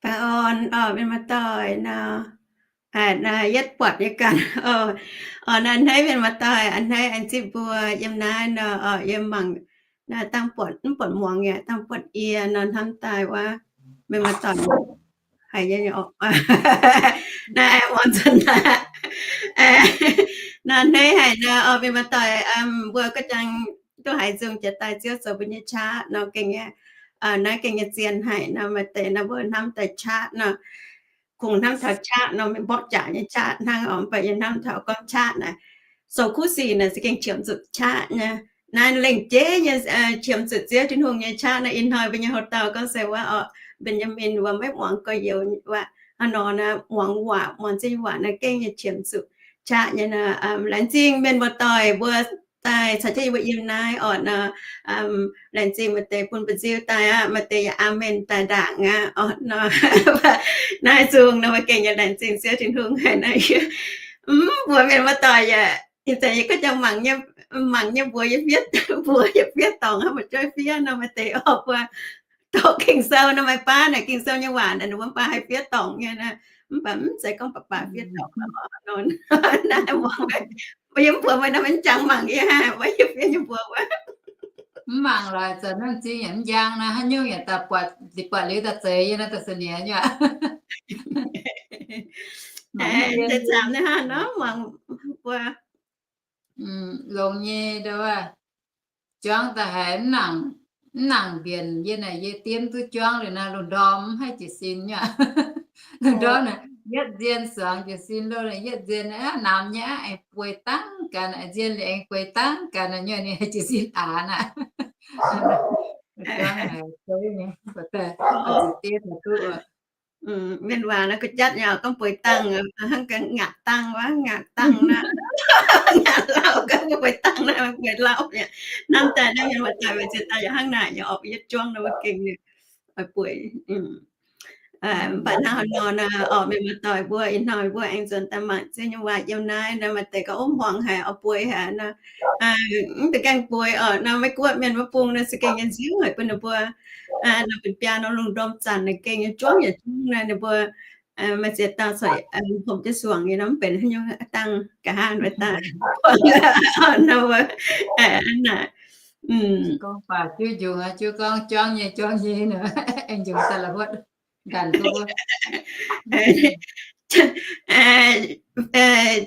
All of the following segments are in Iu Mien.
Baengh orn orqc, mienh muoz-doic nor, aa, naaiv yietv buatc nyei ganh. Orqc, naaiv a'hneiv mienh muoz-doic, a'hneiv aengx zipv mbuo yiem naaiv nor, orqc, yiem mangc naaiv dangh buatc, mv buatc muangx yaac dangh buatc yie nor hnamv daaih wuov, mienh muoz-doic haiz nyei orqc. Naaiv muangx zuqc naaiv, nor a'hneiv haic nor, orqc, mienh muoz-doic, mbuo ga'jang duqv haiz nzung jiex daaih Ziouv zoux mbuo nyei qaqv nor gengh, naaiv gengh nyei zien haic nor, maaih deix nor mbuo hnamv daaih qaqv nor, kungx hnamv taux qaqv nor, mienh mborqv jaax nyei qaqv hnangv orqc, mv baac yie hnamv taux gorngv qaqv naaic, sou kuv sic naaic se gengh qiemx zuqc qaqv nyei. Naaiv lengh jeiv nyei qiemx zuqc Ziouv Tin-Hungh nyei qaqv naaic. Ih hnoi mbuo nyei houx-dauh gorngv se wuov orqc, Mbenx^yaa^min wuov maiv muangx gorx-youz wuov, hnangv nor naaic muangx waac, muangx Ziouv nyei waac naaiv gengh nyei qiemx zuqc qaqv nyei nor. Laengz zingh mienh muoz-doic mbuo daaih caux jienv yie mbuo yiem naaiv orqc nor. Laengz zingh maaih deix bun mba'nziu daaih aqv, maaih deix yaac aamen daaih ndaangc aqv orqc nor. Naaiv nzung nor mbuo gengh nyei laengz zingh Ziouv Tin-Hungh haic nor. Mv, mbuox mienh muoz-doic yaac, ih zanc yie ga'jang mangc nyei, mangc nyei mbuox yie fiev, mbuox yie fiev dorngc hnangv maaih joiv fiev nor, maaih deix orqc mbuo doqc Ging-Sou nor maaih baav naaic Ging-Sou nyei waac naaic ninh mbuo mv baac haih fiev dorngc nyei nor. Mv baac mv zeiz gorngv baac baac fiev dorngc nor. Naaiv mbuo, mbuo yiem mbuox mbuo nor maiv jangx mangc yie aqv, mbuo yiem fiev nyei mbuox wuov. Mv mangc lorqc, zanc naaiv m'zing yaac mv njang nor, haaix nyungc yaac daaih buatc, buatc liuz daaih zeiz yie nor, daaih sa'niec nyei aqv. Deix camv nyei hnangv nor, mangc mbuo longx nyei ndo wuov. Juangv daaih haiz mv nangc, mv nangc mbienc yie naaic, yie diev duqv juangv liuz naaic, lungh ndorm mv haih jiez sin nyei aqv. Lungh ndorm naaic yietv nzien suangx jiez sin, lungh naaic yietv nzien aqv, namx nyei aqv, aengx bueix dangv gaax, nzien liuz aengx bueix dangv gaax naaic, nyei ninh haih jiez sin aax naaic. Mienh waac nor ga'jatv nyei, gorngv bueix dangh, hnangv ga'ngaatc dangh wuov, ngaatc dangh naaic, ngaatc lauh, gorngv bueix dangh naaic, bueix lauh nyei. Hnamv daaih naaiv mienh muoz-doic maaih ziex dauh yaac hnangv naaic nyei orqc, yietv juangv nor wuov gengh oix bueix. Mv baac hnangv haaix nor nor, orqc, mienh muoz-doic mbuo ih hnoi mbuo aengx nzuonx daaih mangc Ziouv nyei waac yiem naaiv nor, maaih deix gorngv, ov, hmuangx haic, oix bueix haic nor. Mv deix gaengh bueix orqc nor, Meiv Guoqv mienh wuov bung nor se gengh nyei nziouv haic bun ninh mbuo. Nor benx biaa nor lungh ndorm zanc naaic gengh nyei juangv yaac juangv naaic, ninh mbuo maaih ziex dauh corc hopv jienv suangx nyei nor, mv benx haaix nyungc dangh nqa'haav mbuo daaih nor, naaic, gorngv baac juv njungx aqv, juv gorngv juangv nyei juangv nyei nor, aengx njungx daaih la'huotv nqanc duqv.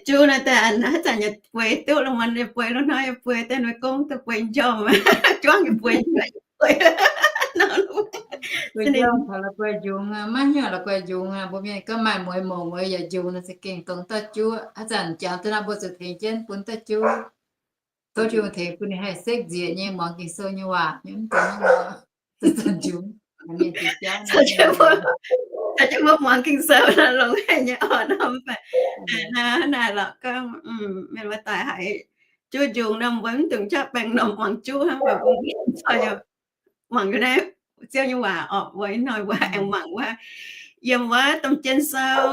Juv naaiv daaih haaix zanc yaac bueix duqv lungh muonz, yaac bueix lungh hnoi, yaac bueix daaih nor gong, daaih bueix njormh, juangv yaac bueix, bueix. Bueix njormh taux la'guaih njungx, maiv hnyouv la'guaih njungx. Mbuo mienh gorngv maaih mueiz mouc mueiz yaac njungx nor, za'gengh dongh dauh juv. Haaix zanc jangx duqv naaiv mbuo zuqc tengx jienv bun dauh juv. Tov Tin-Hungh tengx bun ninh haih sekv nzieqc nyei muangx Ging-Sou nyei waac nyei, mv dungx hnangv nor, zanc-zanc njungx. Mbuo muangx Ging-Sou nor longx haic nyei orqc nor, mv baac naaiv lorqc gorngv mienh muoz-doic haiz juv njungx nor, mbuo mv dungx qaqv baengh normh muangx juv hnangv, mbuo mbuo mienh muoz-doic mangc naaiv Ziouv nyei waac orqc, mbuo ih hnoi mbuo aengx mangc wuov, yiem wuov Domh Jien Sou,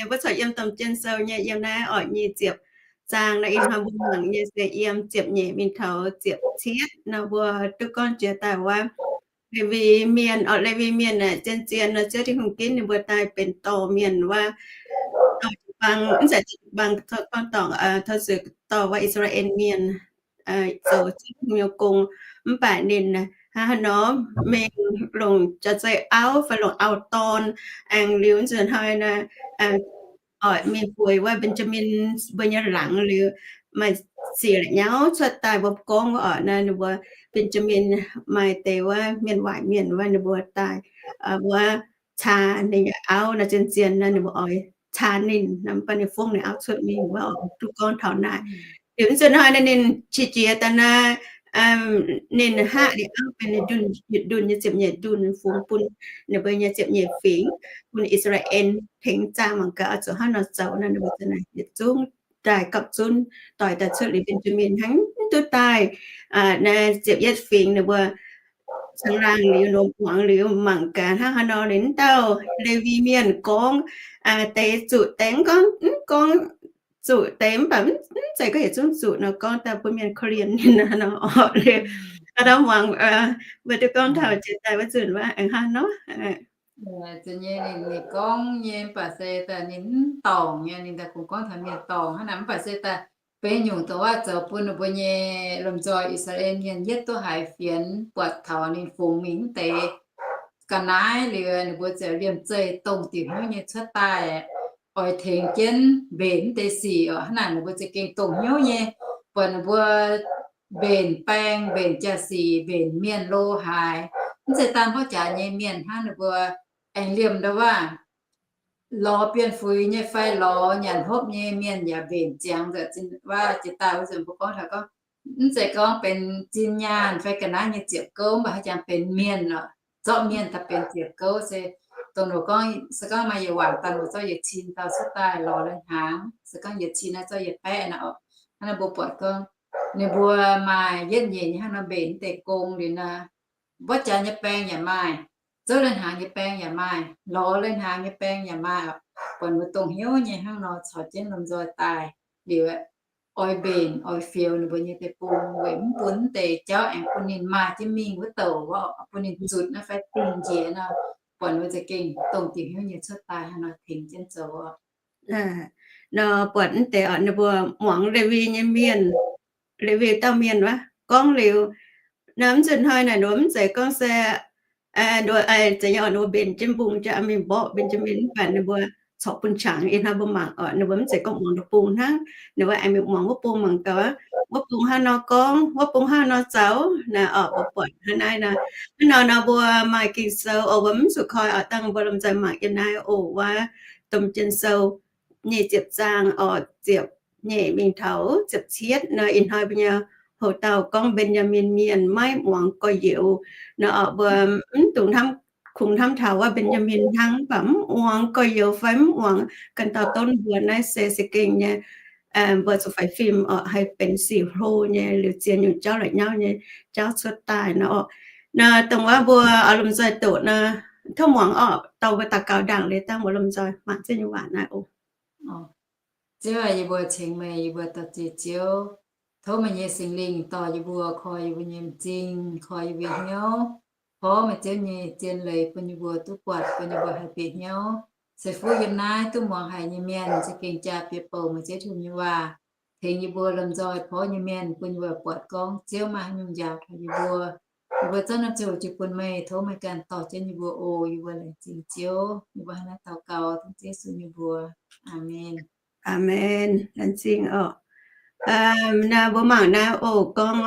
mbuo corc yiem Domh Jien Sou nyei, yiem naaiv orqc nyic ziepc zaang nor, ih hnoi mbuo mangc nyei se yiem ziepc nyeic mingh taux ziepc cietv nor, mbuo duqv gorngv jiex daaih wuov Lewi Mienh orqc, Lewi Mienh aeqv, zien-zien nor Ziouv Tin-Hungh ginv ninh mbuo daaih benx dorh mienh wuov, dorh jiu-baang, mv zeiz jiu-baang, gorngv dorngc, tov zuqc dorh wuov I^saa^laa^en Mienh zoux Ziouv Tin-Hungh nyei gong. Mv baac ninh hnangv haaix nor mingh longc jaax-zei auv fai longc auv dorn, aengx liuz nzunc hnoi nor, oix mingh bueix wuov Mben^jaa^min mbuo nyei laangz liuz, maaih sic la'nyauv cuotv daaih mbuo gorngv wuov orqc nor, ninh mbuo Mben^jaa^min maaih deix wuov mienh waaic mienh wuov, ninh mbuo daaih wuov caa ninh nyei auv nor, zien-zien nor ninh mbuo oix caa ninh nor, mv baac ninh fongv ninh auv cuotv mingh wuov orqc, duqv gorngv taux naaic. Liuz nzunc hnoi nor ninh qiex jiez daaih nor, ninh hngaqv ninh auv benx ninh ndunh, ndunh nyei ziepc nyeic ndunh fungx bun ninh mbuo nyei ziepc nyeic fingx, bun I^saa^laa^en tengx zaah mangc gaax oix zuqc hnangv nor zoux nor, ninh mbuo za'naaic yietc zungv daaih gapv zunv doix daaih cuotv liuz Mben^jaa^min hnangv duqv daaih naaiv ziepc yietv fingx ninh mbuo caangh laangh liuz, nor muangx liuz mangc gaax hnangv haaix nor ninh dauh Lewi Mienh gorngv, deix zuqc deix mv gorngv, mv gorngv zuqc deix mv baac mv zeiz gorngv yietc zungv zuqc nor, gorngv daaih bun mienh korv-lienh ninh nor orqc. Liuz aa, muangx mbuo duqv gorngv taux jiex daaih wuov nzunc wuov aengx hnangv nor. Zuqc nyei ninh, ninh gorngv nyei mv baac se daaih ninh mv dorngc nyei, ninh daaih kungx gorngv taux mienh dorngc hnangv naaic, mv baac se daaih beiv nyungc dongh waac zoux bun ninh mbuo nyei lomh nzoih I^saa^laa^en Mienh yietv duqv haiz fienx buatc taux ninh fungx mingh mv deix ga'naaiv liuz, ninh mbuo ziouc liemh zeih dongh diuc hnyouv nyei cuotv daaih, oix tengx jienv mbenc mv deix sic oc. Hnangv naaic ninh mbuo za'gengh dongh hnyouv nyei, buatc ninh mbuo mbenc baeng, mbenc jaa-sic, mbenc mienh lo haaix. Mv zeiz daan mborqv jaax nyei mienh hnangv, ninh mbuo aengx liemh ndau waac lorz bienh fuix nyei fai lorz nyanc hopv nyei mienh yaac mbenc ziangx nzengc. Waac jiex daaih wuov nzunc mbuo gorngv taux gorngv, mv zeiz gorngv benx zinh nyaanh fai ga'naaiv nyei ziepc gouv, mv baac haaix jangx benx mienh oc. Zorqv mienh daaih benx ziepc gouv se dongh ninh gorngv, se gorngv maaih yietc waanc daaih ninh zorqv yietc cin dauh cuotv daaih lorz lai-hnaangx, se gorngv yietc cin naaiv zorqv yietc baeqv naaic oc. Hnangv naaiv mbuo buatc gorngv ninh mbuo maaih yietv nyeic nyei hnangv nor mbenc mv deix gong liuz nor, mborqv jaax nyei baeng yaac maaih, zouv lai-hnaangx nyei baeng yaac maaih, lorz lai-hnaangx nyei baeng yaac maaih oc. Buatc ninh mbuo dongh hnyouv nyei hnangv nor caux jienv lomh nzoih daaih liuz, oix mbenc oix fioux ninh mbuo nyei deic-bung weic mv bun mv deix jauv aengx bun ninh maaih jienv mingh wuov douc, bun ninh zutc naaiv fai dingh njiec nor, buatc ninh mbuo za'gengh dongh diuc hnyouv nyei cuotv daaih hnangv nor tengx jienv zoux oc. Nor buatc mv deix oc, ninh mbuo muangx Lewi nyei mienh, Lewi dauh mienh wuov gorngv liuz, nor mv nzunc hnoi naaic ninh mbuo mv zeiz gorngv se, ninh mbuo, zeiz nyei oc, ninh mbuo mbenc jienv mbungh jiex mingh mborqv Mben^jaa^min, mv baac ninh mbuo corc bun qangx. Ih hnoi mbuo mangc oc, ninh mbuo mv zeiz gorngv muangx ndau bung hnangv, ninh mbuo aengx mingh muangx wuov bung mangc gaax, wuov bung hnangv nor gorngv, wuov bung hnangv nor zoux naaic oc. Mbuo buatc hnangv naaiv nor, hnangv nor nor mbuo maaih Ging-Sou oc, mbuo mv zuqc koi oc, dangh mbuo lomh nzoih mangc yiem naaiv oc, wuov Domh Jien Sou nyic ziepc zaang oc, ziepc nyeic mingh taux ziepc cietv nor. Ih hnoi mbuo nyei houx-dauh gorngv Mben^yaa^min Mienh maiv muangx gorx-youz nor oc. Mbuo mv dungx kungx hnamv taux wuov Mben^yaa^min hnangv, mv baac mv muangx gorx-youz fai mv muangx ganh dauh donv mbuo naaiv se za'gengh nyei, mbuo zuqc faix fim oc, haih benx sic hlo nyei liuz zien nyungc jauv la'nyauv nyei jauv cuotv daaih nor oc. Nor dongh wuov mbuo oix lomh nzoih doqc nor, tov muangx oc, dorh mbuo daux gaux ndaangc liuz dangh mbuo lomh nzoih mangc Ziouv nyei waac naaiv oc. Ziouv aac, yie mbuo cengx meih, yie mbuo dorh ziec Ziouv. Tov meih nyei Singx Lingh dorh yie mbuo, koi yie mbuo nyei m'zing, koi yie mbuo hnyouv, porv meih Ziouv nyei zien leiz bun yie mbuo duqv buatc, bun yie mbuo haih bieqc hnyouv. Ceix fuqv yiem naaiv duqv muangx haic nyei mienh za'gengh jaa bieqc bouc meih Ziouv Tin-Hungh nyei waac, tengx yie mbuo lomh nzoih porv nyei mienh bun yie mbuo buatc gorngv Ziouv maaih haaix nyungc njaaux taux yie mbuo. Yie mbuo zorqv naaiv ziouc jiex bun meih, tov meih ganh dorh jienv yie mbuo oc. Yie mbuo laengz zingh Ziouv. Yie mbuo hnangv naaiv daux gaux dengv Yesu nyei mbuox. Aamen. Aamen. Laengz zingh oc. Naaiv mbuo mangc naaiv oc, gorngv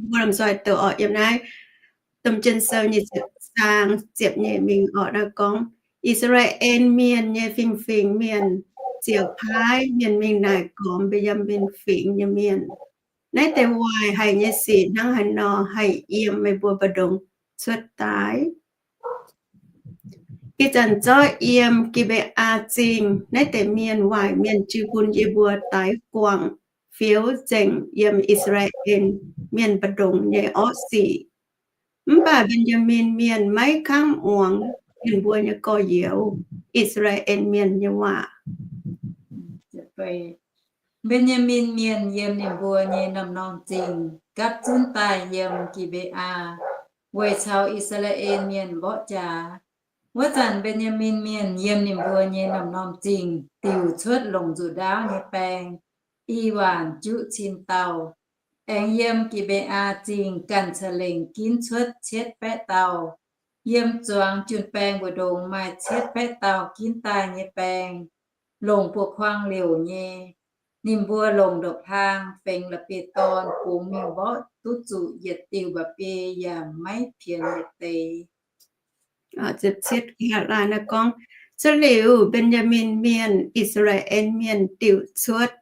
mbuo lomh nzoih doqc oc, yiem naaiv Domh Jien Sou nyic ziepc zaang ziepc nyeic mingh oc, naaiv gorngv, I^saa^laa^en Mienh nyei fingx-fingx mienh ziouc paaiv mienh mingh naaic gormx Mben^yaa^min Fingx nyei mienh, Naaiv deix waaic haic nyei sic hnangv haaix nor haih yiem meih mbuo mbu'ndongx cuotv daaih? Ih zanc zorqv yiem Gi^mbe^aa Zingh naaiv deix mienh waaic mienh jiu bun yie mbuo daix guangc fioux nzengc yiem I^saa^laa^en Mienh mbu'ndongx nyei orqv sic. Mv baac Mben^yaa^min Mienh maiv kangv muangx ninh mbuo nyei gorx-youz, I^saa^laa^en Mienh, nyei waac. Mben^yaa^min Mienh yiem ninh mbuo nyei norm-norm zingh gapv zunv daaih yiem Gi^mbe^aa, weic caux I^saa^laa^en Mienh mborqv jaax. Wuov zanc Mben^yaa^min Mienh yiem ninh mbuo nyei norm-norm zingh diuc cuotv longc nzuqc ndaauv nyei baeng i waanc juqv cin dauh. Aengx yiem Gi^mbe^aa Zingh ganh ca'lengc ginv cuotv cietv baeqv dauh. Yiem zuangx jun-baeng mbu'ndongx maaih cietv baeqv dauh ginv daaih nyei baeng, longc buoz-kuang liouc nyei. Ninh mbuo longc ndopv-hlaang fengx la'bieiv-dorn bungx mingh mborqv duqv zuqc yietc diuh mba'biei yaac maiv pienx yietc deix. Gorngv, cuotv liuz, Mben^yaa^min Mienh, I^saa^laa^en Mienh diuc cuotv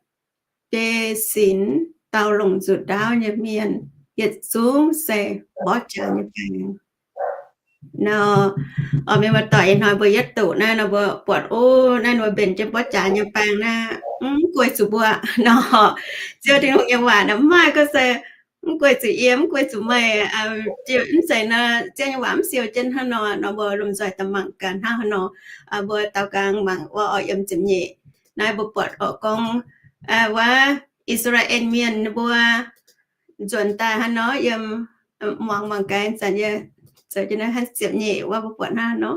biei sinx dauh longc nzuqc ndaauv nyei mienh, yietc zungv se mborqv jaax nyei baeng. Nor, mienh muoz-doic, ih hnoi mbuo yietv doqc naaiv nor, mbuo buatc, o, naaiv mbuo mbenc jienv mborqv jaax nyei baeng naaiv, mv guei zuqc mbuo nor, Ziouv Tin-Hungh nyei waac naaiv maaih gorngv se mv guei zuqc yie, mv guei zuqc meih. Mv zeiz nor, Ziouv nyei waac mv siou jienv hnangv nor, nor mbuo lomh nzoih daaih mangc gaax hnangv haaix nor. Mbuo daaux nqaang mangc wuov oix yiem ziepc nyeic. Naaiv mbuo buatc oix gorngv, wuov I^saa^laa^en Mienh mbuo nzuonx daaih hnangv nor yiem, muangx mangc gaax zanc yie zoux jienv naaiv hnangv ziepc nyeic wuov mbuo buatc hnangv nor.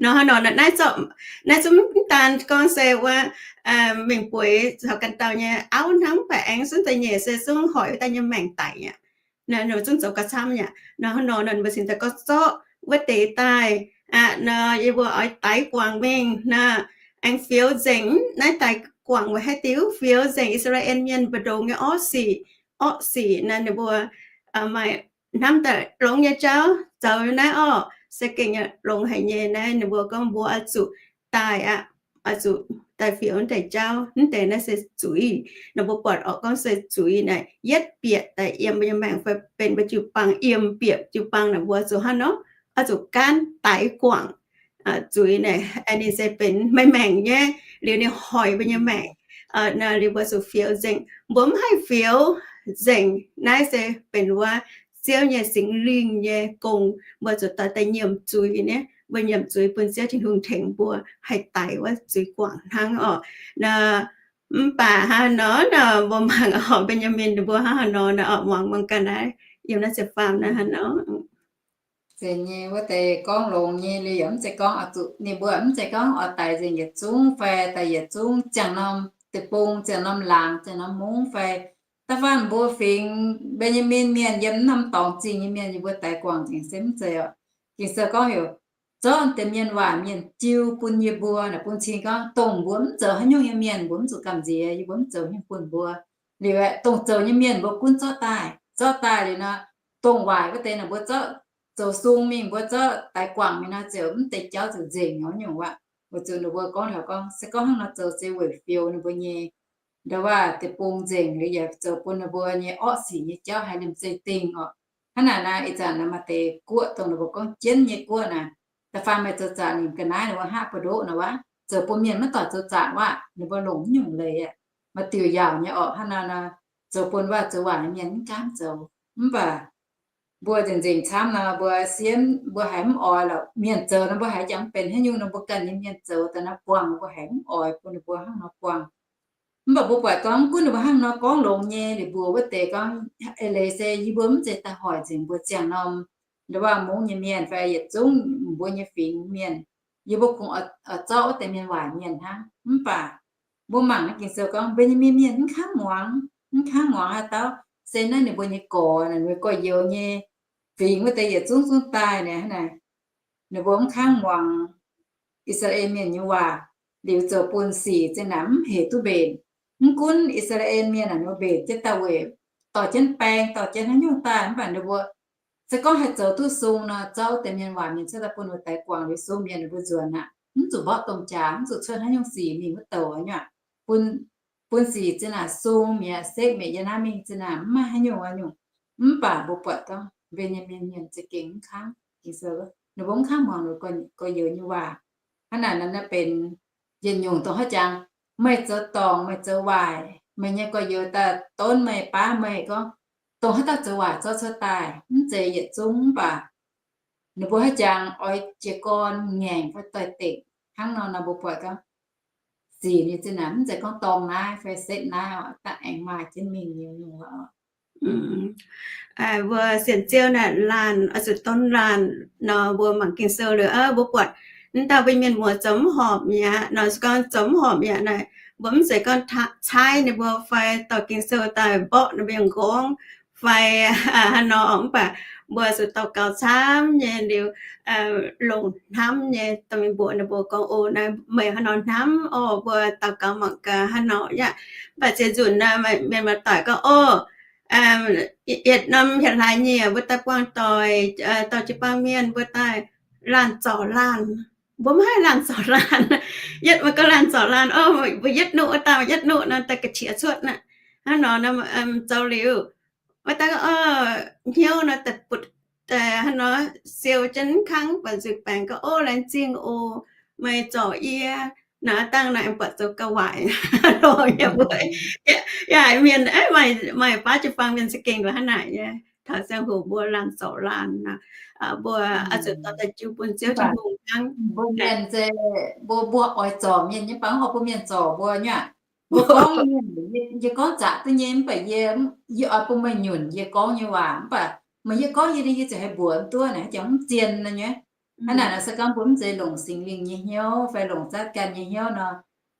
Nor hnangv nor, naaiv zungv mv daan gorngv se wuov mengh bueix caux ganh dauh nyei auv hnangv, mv baac aengx zungv da'nyeic se zungv hoic daaih nyei maengc daic aqv. Naaiv ninh zungv zoux gauh camv aqv. Nor hnangv nor, ninh mbuo cingx daaih gorngv zorqv wuov deix daaih aqv nor, yie mbuo oix daix guangc mingh nor, aengx fioux nzengc naaiv daaih guangc weic haaix diuc? Fioux nzengc I^saa^laa^en Mienh mbu'ndongx nyei orqv sic. Orqv sic naaiv ninh mbuo maaih hnamv daaih longx nyei jauv zoux naaiv orqv, se gengh longx haic nyei. Naaiv ninh mbuo gorngv mbuo oix zuqc daaih aqv, oix zuqc daaih fioux naaiv deix jauv. Naaiv deix naaiv se zuiz. Naaiv mbuo buatc orqc, gorngv se zuiz naaic, yietv bieqc daaih yiem mbuo nyei maengc fai benx mbuo jiu-baang, yiem bieqc jiu-baang naaic, mbuo zuqc hnangv nor, oix zuqc gaanv daix guangc. Zuiz naaic ninh se benx meih maengc nyei, liuz ninh hoic mbuo nyei maengc. Liuz mbuo zuqc fioux nzengc. Mbuo mv haih fioux nzengc. Naaiv se benx wuov Ziouv nyei Singx Lingh nyei gong. Mbuo zuqc daaih daaih nyiemc zuiz nyei. Mbuo nyiemc zuiz bun Ziouv Tin-Hungh tengx mbuo haih daix wuov zuiz guangc hnangv orqc. Mv baac hnangv nor, mbuo mangc horpc Mben^yaa^min mbuo hnangv haaix nor, muangx mangc gaax naaiv, yiem naaiv ziepc faam naaiv hnangv nor. Zeiz nyei, wuov deix gorngv longx nyei. Liuz yaac mv zeiz gorngv oix zuqc, ninh mbuo mv zeiz gorngv oix daix nzengc yietc zungv fai daaih yietc zungv ziangh norm deic-bung, ziangh norm laangz, ziangh norm mungv fai da'faanh mbuo fingx Mben^yaa^min Mienh yiem norm dorngx zingh nyei mienh, yie mbuo daix guangc nzengc se mv zeiz orqc. Ging-Sou gorngv heuc, zorqv deix mienh waaic mienh jiu bun yie mbuo. Naaic bun cing gorngv dongh mbuo mv zoux haaix nyungc nyei mienh, mbuo mv zuqc gamh nziex, yie mbuo mv zoux haaix nyungc bun mbuo. Liuz aeqv, dongh zoux nyei mienh mbuo gunv zorqv daaih. Zorqv daaih liuz nor, dongh waaic wuov deix naaic mbuo zorqv zoux sung mingh, mbuo zorqv daix guangc mingh nor, ziouc mv deix jauv ziouc nzengc nyei nyungc aqv. Weic zuqc ninh mbuo gorngv taux gorngv se gorngv hnangv nor zoux se weic fioux ninh mbuo nyei ndau-waac deic-bung nzengc, liuz yaac zoux bun ninh mbuo nyei orqv sic nyei jauv haiz liemh zeih dingh orqc. Hnangv naaic naaic, ih zanc naaic maaih deix guoqv dongh ninh mbuo gorngv jienv nyei guoqv naaic, da'faanh meih zoux zaqc nimc ga'naaiv ninh mbuo hapv buoz-ndoqv naaic wuov, zoux bun mienh maiv doic zoux zaqc wuov, ninh mbuo longc mv nyungc leiz aqv. Maaih diuc yaauc nyei orqc. Hnangv naaic nor, zoux bun waac zoux waaic nyei mienh mv gaamv zoux. Mv baac mbuo nzengc-nzengc camv nor, mbuo sienv mbuo haiz mv oix lorqc. Mienh zoux nor mbuo haiz jangx mv benx haaix nyungc nor, mbuo ganh nyei mienh zoux daaih nor buangh, mbuo haiz mv oix bun ninh mbuo hnangv nor buangh. Mv baac mbuo buatc gorngv gunv ninh mbuo hnangv nor gorngv longx nyei, liuz mbuox wuov deix gorngv, eix leiz se yie mbuo mv zeiz daaih hoic nzengc mbuo ziangh norm ndau-waac mungv nyei mienh fai yietc zungv mbuo nyei fingx mienh. Yie mbuo kungx oix zorqv wuov deix mienh waaic mienh hnangv. Mv baac mbuo mangc naaiv Ging-Sou gorngv Mben^yaa^min Mienh mv kangv muangx, mv kangv muangx haaix dauh. Se naaiv ninh mbuo nyei gorx naaic, ninh mbuo gorx-youz nyei fingx wuov deix yietc zungv zungv daaih naaic, hnangv naaic, ninh mbuo mv kangv muangx I^saa^laa^en Mienh nyei waac, liuz zoux bun sic zinh naaic mv hec duqv mbenc. Mv gunv I^saa^laa^en Mienh naaic ninh mbuo mbenc jienv daaih weic dorh jienv baeng, dorh jienv haaix nyungc daaih, mv baac ninh mbuo se gorngv haih zoux duqv sung nor, zorqv wuov deix mienh waaic mienh cuotv daaih bun ninh mbuo daix guangc liuz sung mienh ninh mbuo nzuonx aqv, mv zuqc mborqv domh jaax, mv zuqc cuotv haaix nyungc sic mingh wuov douc nyei aqv. Bun, bun sic zinh naaic sung mi'aqv, sekv mi'aqv, yiem naaiv mingh zinh naaic mv maaih haaix nyungc haaix nyungc. Mv baac mbuo buatc gorngv Mben^yaa^min Mienh za'gengh mv kangv. Ninh mbuo mv kangv muangx ninh gorx-youz nyei waac. Hnangv naaic nor, naaiv benx yietc nyungc dongh haaix jangx, meih zoux dorngc, meih zoux waaic, meih nyei gorx-youz daaih donv meih, baav meih gorngv, dongh haaix dauh zoux waaic zorqv cuotv daaih, mv zeiz yietc zungv. Mv baac ninh mbuo haaix jangx oix jiez gorn ngaengc fai doix-dekc hnangv nor, nor mbuo buatc gorngv sic nyei zinh naaic mv zeiz gorngv dorng naaiv fai setv naaiv, da'aengx maaih jienv mingh nyei nyungc. Mbuo sienx Ziouv naaic laanh oix zuqc donv laanh nor, mbuo mangc Ging-Sou liuz, mbuo buatc m'dauh mbuo mienh muoz zoux mv horpc mi'aqv nor, se gorngv zoux mv horpc mi'aqv naaic, mbuo mv zeiz gorngv caaiv ninh mbuo fai dorh Ging-Sou daaih mborqv ninh mbuo nyei nqorngv fai hnangv nor. Mv baac mbuo zuqc daux gaux camv nyei liuz, longc hnamv nyei dorh mingh mbuox ninh mbuo gorngv, O, naaiv meih hnangv nor hnamv oc, mbuo daux gaux mangc gaax hnangv nor aqv. Mv baac ziex nzunc naaic mienh maaih doic gorngv, O, yietc norm hietc hlaax nyieqc mbuo daaih buangh doic, dorh jiu-baang mienh mbuo daaih laanh zorc laanh. Mbuo maiv haih laanh zorc laanh. Yietv maiv gorngv laanh zorc laanh, o, mbuo yietv nuqv daaih, yietv nuqv nor daaih ga'qiex cuotv naaic. Hnangv nor zoux liuz, maiv daaih, o, hnyouv nor daaih butv, hnangv nor siou jienv kangv, buatc nzuih baengx gorngv, O, laengz zingh oc, meih zorc yie. Naaiv dangh naaic buatc zoux gauh waaic lorqc nyei mbuo. Yaac mienh maaih baav jiu-baang mienh za'gengh hnangv naaic nyei. Taux ziangh hoc mbuo laanh zorc laanh, mbuo oix zuqc dorh daaih jiu bun Ziouv Tin-Hungh hnangv. Mbuo mienh se, mbuo, mbuo oix zorc mienh nyei, mv baac mv horpc bun mienh zorc mbuo nyei aqv. Mbuo gorngv mienh, yie gorngv zaqc duqv nyei, mv baac yie, yie oix bun meih nyunc yie gorngv nyei waac. Mv baac meih yie gorngv yie, yie ziouc haih mbuox duqv naaic, haaix jangx mv zien nor nyei. Hnangv naaic nor se gorngv mbuo mv zeiz longc Singx Lingh nyei hnyouv fai longc zatv ganh nyei hnyouv nor,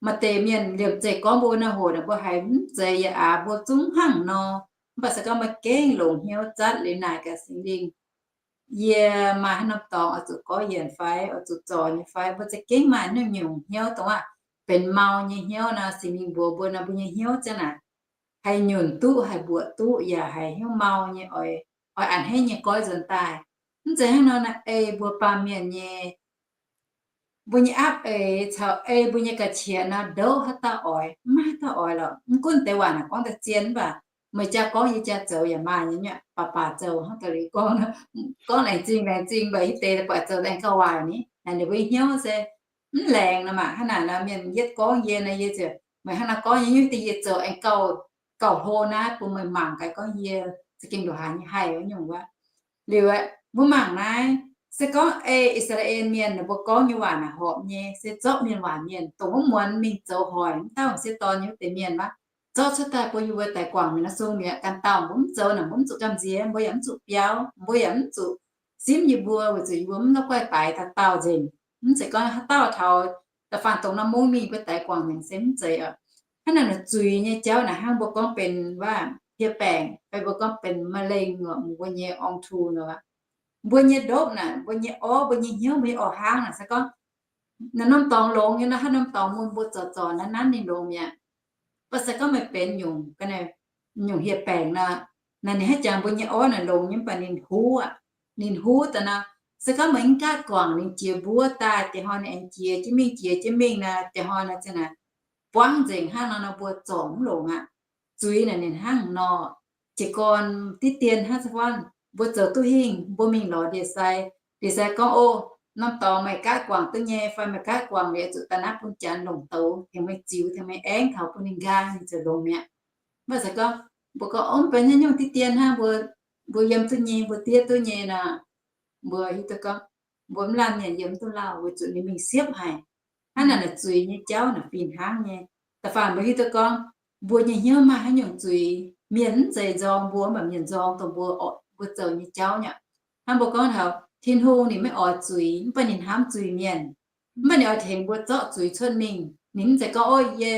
maaih deix mienh liemh zeih gorngv mbuo naaiv hoc naaic mbuo haiz mv zeiz yaac aax, mbuo zungv hnangv nor. Mv baac se gorngv meih gengh longc hnyouv zatv liuz naaic gaax Singx Lingh, yie maaih haaix norm dorngx oix zuqc gorngv yienc fai oix zuqc zorc nyei fai, mbuo za'gengh maaih naaiv nyungc hnyouv dongh aav benx mau nyei hnyouv nor, Singx Lingh mbuox mbuo nor, mbuo nyei hnyouv ziang naaic haih nyunc duqv, haih mbuoqc duqv, yaac haih hnyouv mau nyei, oix, oix a'hneiv nyei goiv nzuonx daaih. Mv zeiz hnangv nor naaic, ei mbuo baamh mienh nyei mbuo nyei apv eix caux ei mbuo nyei ga'qiex nor, ndouv haaix dauh oix? Mv maaih haaix dauh oix lorqc. Mv gunv deix waac naaic gorngv daaih zien, mv baac meih jaa gorngv yie jaa zoux yaac maaih nyei, baac baac zoux hnangv da'liuz gorngv, gorngv laengz zingh laengz zingh, mv baac hitv deix buatc zoux aengx gauh waaic ni. Naaic ninh mbuo hnyouv se mv laengz nor maah. Hnangv naaic nor mienh yietv gorngv yie nor, yie ziouc meih hnangv naaiv gorngv nyei, nyungc deix yie zoux aengx gauh, gauh hlo naaiv bun meih mangc gaax gorngv yie za'gengh ndongc haaix nyei haih wuov nyungc wuov. Liuz aeqv, mbuo mangc naaiv, se gorngv ei I^saa^laa^en Mienh ninh mbuo gorngv nyei waac naaic horpc nyei, se zorqv mienh waac mienh dongh wuov muonz mingh zoux hoic mv dauh m'sieqv dorn nyei wuov deix mienh wuov, zorqv cuotv daaih bun yie mbuo daix guangc mingh nor sung mi'aqv. Ganh dauh mbuo mv zoux naaic mbuo mv zuqc gamh nziex, mbuo yaac mv zuqc biaux, mbuo yaac mv zuqc simv yie mbuo, weic zuqc yie mbuo mv la'guaih daix dauh dauh nzengc. Mv zeiz gorngv haaix dauh taux da'faanh dongh norm mungv mingh mbuo daix guangc nzengc se mv zeiz oc. Hnangv naaic naaic zuiz nyei jauv naaic hnangv mbuo gorngv benx waac hieh baengc fai mbuo gorngv benx มะเร็ง oc, mbuo nyei ong-tungh nor, mbuo nyei ndopv naaic, mbuo nyei orv, mbuo nyei hnyouv, mbuo nyei orv hnangv naaic se gorngv naaic norm dorngx longx nyei nor, hnangv norm dorngx mun mbuo zorc zorc nanv nanv ninh longx mi'aqv. Mv baac se gorngv meih benx nyungc, nyungc hieh baengc nor, naaic ninh hnangv jangx mbuo nyei orv naaic longx nyei, mv baac ninh huv aqv. Ninh huv daaih nor, se gorngv meih mv gaatv guangc ninh jiex mbuov daaih, diex hnoi ninh aengx jiex jienv mingh, jiex jienv mingh nor, diex hnoi nor ziouc naaic buangv nzengc hnangv nor, nor mbuo zorc mv longx aqv. Zuiz naaic ninh hnangv nor, jiez gorn diqv dien hnangv se gorngv mbuo zoux duqv hingh, mbuo mingh lorz ndie-sai, ndie-sai gorngv, O, norm dorngx meih gaatv guangc duqv nyei fai meih gaatv guangc liuz zuqc daaih naaiv bun janx longc douz tengx meih ziux, tengx meih aengx taux bun ninh nqaang, ninh ziouc longx mi'aqv. Mv baac se gorngv mbuo gorngv, O, mv benx haaix nyungc diqv dien hnangv, mbuo, mbuo yiem duqv nyei, mbuo diev duqv nyei nor, mbuo hiuv duqv gorngv mbuo mv laanh mienh yiem mv duqv lauh weic zuqc ninh mingh siepv haic. Hnangv naaic naaic zuiz nyei jauv naaic fih hnangv nyei. Da'faanh mbuo hiuv duqv gorngv mbuo nyei hnyouv maaih haaix nyungc zuiz, mienh mv zeiz nzorng mbuo, mv baac mienh nzorng dongh mbuo, mbuo zoux nyei jauv nyei. Hnangv mbuo gorngv taux Tin-Hungh ninh maiv oix zuiz, mv baac ninh hnamv zuiz mienh. Mv baac ninh oix tengx mbuo zorqv zuiz cuotv mingh. Ninh mv zeiz gorngv, O, yie,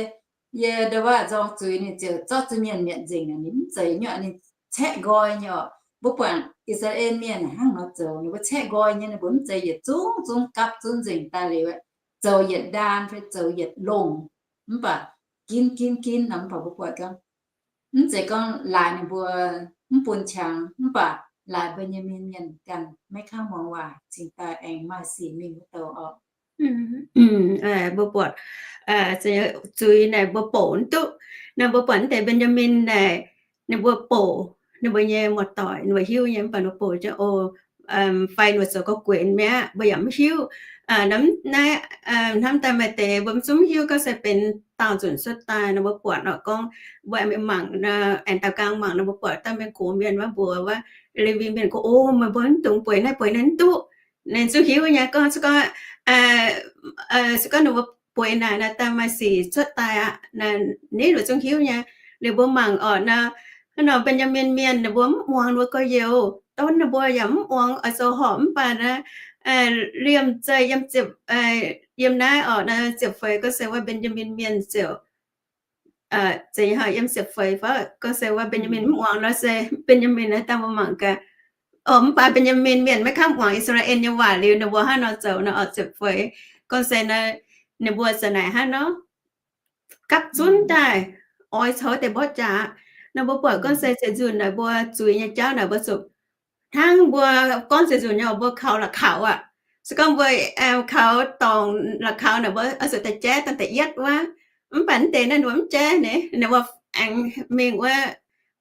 yie ndau wuov nzorng zuiz, ninh ziouc zorqv zuiz mienh mietc nzengc naaic, ninh mv zeiz nyei. Ninh caeqv nqoi nyei oc. Mbuo buatc I^saa^laa^en Mienh hnangv nor zoux, ninh mbuo caeqv nqoi nyei. Ninh mbuo mv zeiz yietc zungv zungv gapv zunv nzengc daaih liuz, zoux yietc ndaan fai zoux yietc longh, mv baac ginv ginv ginv nor. Mv baac mbuo buatc gorngv, mv zeiz gorngv laaix ninh mbuo mv bun qangx, mv baac laaix Mben^yaa^min Mienh ganh maiv kangv muangx waac, cingx daaih aengx maaih sic mingh wuov douh oc. Mbuo buatc zuiz naaic mbuo bouc mv duqv. Naaiv mbuo buatc naaiv deix Mben^yaa^min naaic, ninh mbuo bouc ninh mbuo nyei muoz-doic, ninh mbuo hiuv nyei, mv baac ninh mbuo bouc jienv oc, fai ninh mbuo zoux gauh guenx mi'aqv, mbuo yaac mv hiuv. Naaiv, hnamv daaih maaih deix mbuo mv zungv hiuv gorngv se benx daauh nzunc cuotv daaih nor. Mbuo buatc oc, gorngv mbuo aengx mingh mangc, aengx daaux nqaang mangc nor, mbuo buatc dauh mienh gox mienh wuov, mbuox wuov Lewi Mienh gorngv, O, meih mbuo mv dungx bueix naaiv bueix naaiv mv duqv. Ninh zungv hiuv nyei gorngv, se gorngv, se gorngv ninh mbuo bueix naaic naaic daaih maaih sic cuotv daaih aqv. Ninh mbuo zungv hiuv nyei. Ninh mbuo mangc oc, naaiv, hnangv nor Mben^yaa^min Mienh ninh mbuo mv muangx ninh mbuo gorx-youz, donv ninh mbuo yaac mv muangx, oix zoux horpc mv baac naaiv, liemh zeih yiem ziepc, yiem naaiv oc, naaiv ziepc feix gorngv se wuov Mben^yaa^min Mienh ziouc, zeiz yiem ziepc feix fai gorngv se wuov Mben^yaa^min mv muangx nor se Mben^yaa^min naaiv daaih mbuo mangc gaax. Mv baac Mben^yaa^min Mienh maiv kangv muangx I^saa^laa^en nyei waac liuz, ninh mbuo hnangv nor zoux nor oc, ziepc feix gorngv se naaiv, ninh mbuo za'naaic hnangv nor gapv zunv daaih, oix caux deix mborqv jaax. Nor mbuo buatc gorngv se ziepc nzunc naaic mbuo zuiz nyei jauv naaic mbuo zuqc hnangv mbuo gorngv ziepc nzunc nyei mbuo kaux la'kaux aqv. Se gorngv mbuo kaux dorngc la'kaux naaic mbuo oix zuqc daaih jaiv daaih da'yietv wuov. Mv baac naaiv deix naaiv ninh mbuo mv jaiv naaic, ninh mbuo aengx mingh wuov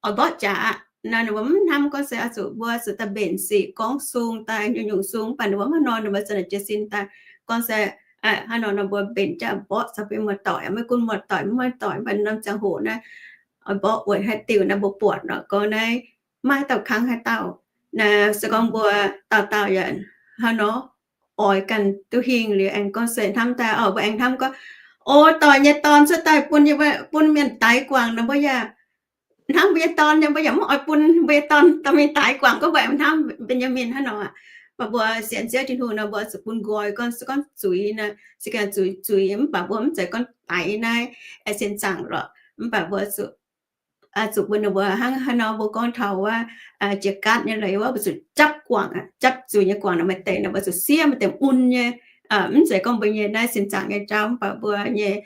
oix mborqv jaax aqv. Nor ninh mbuo mv hnamv gorngv se oix zuqc mbuo zuqc daaih mbenc sic gorngv sung daaih nyungc-nyungc sung, mv baac ninh mbuo mv hnangv nor, ninh mbuo za'naaic jiez sin daaih gorngv se hnangv nor nor mbuo mbenc jaax mborqv caux mbuo muoz-doic, maiv gunv muoz-doic mv muoz-doic, mv baac norm ziangh hoc naaiv oix mborqv weic haaix diuc naaiv mbuo buatc nor gorngv naaiv maaih haaix dauh kangv haaix dauh. Naaiv se gorngv mbuo dauh dauh yaac hnangv nor oix ganh duqv hingh liuz aengx gorngv se hnamv daaih oc, mbuo aengx hnamv gorngv, O, doic nyei dorn cuotv daaih bun, bun mienh daix guangc nor, mbuo yaac hnamv mbuo nyei dorn nyei, mbuo yaac mv oix bun mbuo nyei dorn dorh mingh daix guangc. Gorngv mbuo aengx hnamv Mben^yaa^min hnangv nor aqv. Mv baac mbuo sienx Ziouv Tin-Hungh nor, mbuo zuqc bun nqoi gorngv, se gorngv zuiz naaic, se gengh zuiz, zuiz, mv baac mbuo mv zeiz gorngv daix naaiv sin zaangc lorqc. Mv baac mbuo zuqc, zuqc bun ninh mbuo hnangv haaix nor mbuo gorngv taux wuov jiex gaatv nyei leiz wuov, mbuo zuqc japv guangc, japv zuiz nyei guangc nor, maaih deix nor mbuo zuqc siev, maaih deix mun nyei. Mv zeiz gorngv mbuo nyei naaiv sin zaangc nyei jauv, mv baac mbuo nyei,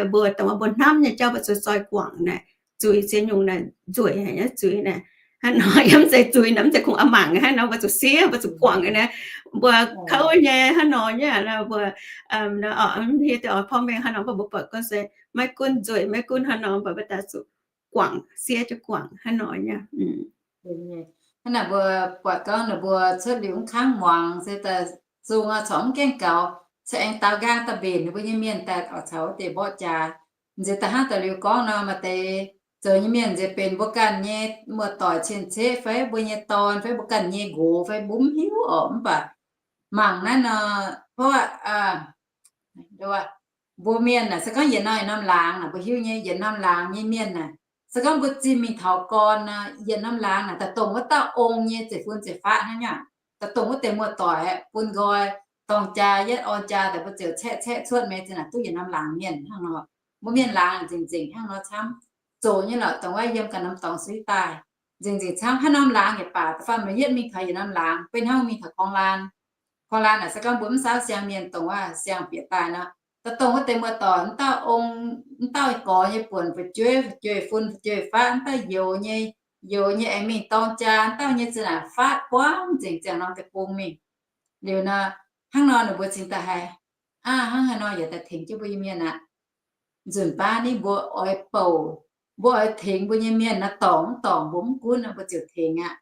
mbuo dongh mbuo hnamv nyei jauv mbuo zuqc zoi guangc naaic. Zuiz ziex nyungc naaic nzueic haic nyei zuiz naaic. hnangv nor, yiem mv zeiz zuiz nor, mv zeiz kungx a'mangc hnangv nor, mbuo zuqc siev, mbuo zuqc guangc naaiv, mbuo kouv nyei hnangv nor nyei, mbuo hiuv duqv oix porv mengh hnangv nor, mv baac mbuo buatc gorngv se maiv gunv nzueic, maiv gunv hnangv nor, mv baac mbuo daaih zuqc guangc, siev jienv guangc hnangv nor nyei. Hnangv naaic mbuo buatc gorngv ninh mbuo cuotv liuz mv kangv muangx se daaih zungh corc mv gaengh gaux, corc aengx daaux nqaang daaih mbenc ninh mbuo nyei mienh daaih oix caux wuov deix mborqv jaax. Nziex da'hnangv daaih liuz gorngv nor, maaih deix zoux nyei mienh nziex benx mbuo ganh nyei muoz-doic cien-ceqv fai mbuo nyei dorn fai mbuo ganh nyei nqox fai mbuo mv hiuv orqc, mv baac mangc naaiv nor, mbuo mienh naaic se gorngv yietc norm yietc norm laangz naaic, mbuo hiuv nyei yietc norm laangz nyei mienh naaic, se gorngv mbuo zinh mingh taux gorn nor, yietc norm laangz naaic daaih dongh wuov dauh ong nyei zeiv-fun zeiv-faqv hnangv nyei, daaih dongh wuov deix muoz-doic aeqv, bun nqoi dorng jaa yietv orn jaa daaih mbuo ziouc caeqv caeqv cuotv meix zinh naaic duqv yietc norm laangz mienh hnangv nor. Mbuo mienh laangz nzengc nzengc hnangv nor camv. Zoqc nyei lorqc, dongh wuov yiem ganh norm dorngx suiv daaih, nzengc nzengc camv. Haaix norm laangz yaac baac, da'faanh meih yietv mingh taux yietc norm laangz, beiv hnangv mingh taux korng laanh, korng laanh naaic se gorngv mbuo mv saauv siang-mienh dongh wuov siang-bieqc daaih nor, daaih dongh wuov deix muoz-doic, wuov dauh ong, wuov dauh gorx nyei buonc fu'jueiv, fu'jueiv-fun, fu'jueiv-faqv, wuov dauh youz nyei, youz nyei aengx mingh dorng jaa, wuov dauh nyei zinh naaic fatv buangv nzengc ziangh norm deic-bung mingh. Liuz nor, hnangv nor ninh mbuo cingx daaih haiz, aav, hnangv haaix nor yaac daaih tengx jienv mbuo nyei mienh aqv. Nzunc baav ni mbuo oix bouc, mbuo oix tengx mbuo nyei mienh naaiv dorngc mv dorngc mbuo mv gunv nor, mbuo ziouc tengx aqv.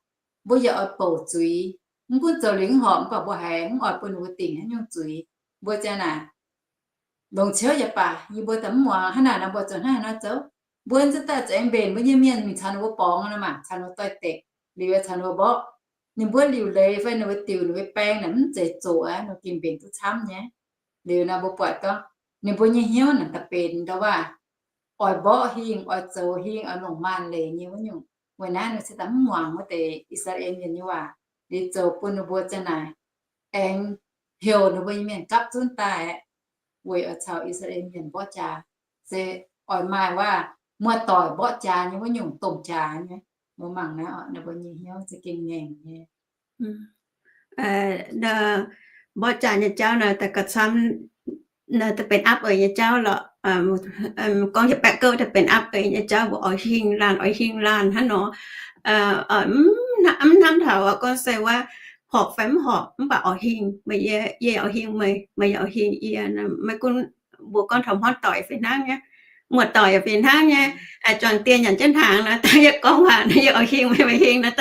Mbuo yaac oix bouc zuiz, mv gunv zoux liuz mv horpc, mv baac mbuo haiz mv oix bun ninh mbuo dingc haaix nyungc zuiz. Mbuo ziang naaic, longc ciouv yaac baac, yie mbuo daaih mv muangx hnangv naaic nor, mbuo zoux hnangv haaix nor zoux? Mbuo za'gengh daaih zuqc aengx mbenc mbuo nyei mienh mingh caux ninh mbuo borngz nor maah, caux ninh mbuo doix-dekc, liuz caux ninh mbuo mborqv. Ninh mbuo liuc leiz fai ninh mbuo diuc ninh mbuo baeng naaic mv zeiz zoqc aqv, ninh mbuo gengh mbenc duqv camv nyei. Liuz nor mbuo buatc gorngv ninh mbuo nyei hnyouv naaic daaih benx ndau waac oix mborqv hingh, oix zoux hingh, oix longc maanc leiz nyei wuov nyungc. Weic naaiv ninh se daaih mv muangx wuov deix I^saa^laa^en Mienh nyei waac, liuz zoux bun ninh mbuo ziang naaic aengx heuc ninh mbuo nyei mienh gapv zunv daaih aqv, weic oix caux I^saa^laa^en Mienh mborqv jaax, se oix maaih waac muoz-doic mborqv jaax nyei wuov nyungc domh jaax nyei. Mbuo mangc naaiv oc, ninh mbuo nyei hnyouv za'gengh ngaengc nyei. Mborqv jaax nyei jauv naaic daaih gauh camv, daaih benx apv eix nyei jauv lorqc. Gorngv hieh baeqv gouv daaih benx apv eix nyei jauv, mbuo oix hingh laanh, oix hingh laanh hnangv nor. Mv hnamv taux gorngv se wuov horpc fai mv horpc, mv baac oix hingh meih, yie oix hingh meih, meih yaac oix hingh yie. Maiv gunv mbuo gorngv taux hmuangv doic fih hnangv nyei, muoz-doic yaac fih hnangv nyei. Juangc dieh nyanc jienv hnaangx nor, daaih yie gorngv waac nor, yie oix hingh meih, meih hingh nor,